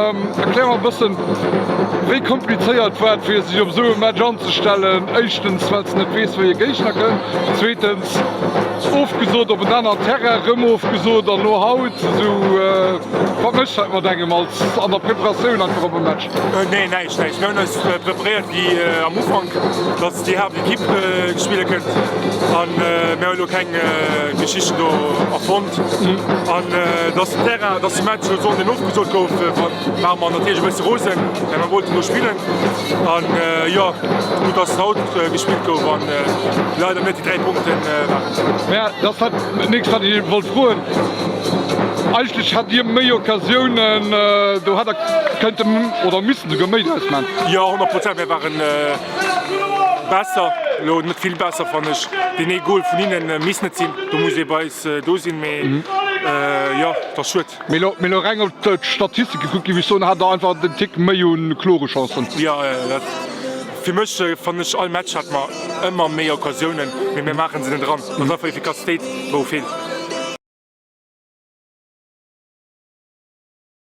Erklär mer e bëssen, wéi komplizéiert war et fir sech op esou e Match anzestellen? Éischtens, well s de net weess, wéi e Géigner kënnt. Zweetens, ofgesot op en aneren Terrain, erëm ofgesot an elo haut. Esou, wat mécht dat mat engem als an der Preparatioun einfach op e Match? Nee, näischt, näischt. Mir hunn eis preparéiert wéi am Ufank, dass déi Haaptekipp spille kënnt an mir hu elo keng Geschichten do erfonnt. An dass den Terrain, dass de Match elo Sonnden ofgesot gouf, ware mer natierlech e bësse rosen, well mer wollten do spillen. An jo, gutt dass haut gespillt gouf an leider net déi 3 Punkten waren. Mä dat war dat nächst wat ech wollt froen. Eigentlech hat Dir méi Occasiounen, do hätt Der kënnten oder missen souguer méi draus man. Jo, 100 Prozent, mir waren besser, elo net vill besser fannen ech. Deen ee Goal vun hinnen misst net sinn, do muss ee bei eis do sinn, mee jo, et ass schued. Mee elo reng op d'Statistike gekuckt, géif ech soen, hat Der einfach den Tick méi u klore Chancen. Jo, dat fir mech fannen ech, all Match hat mer ëmmer méi Occasiounen, mee mir maachen se net eran. Et ass einfach Efficacitéit wou feelt.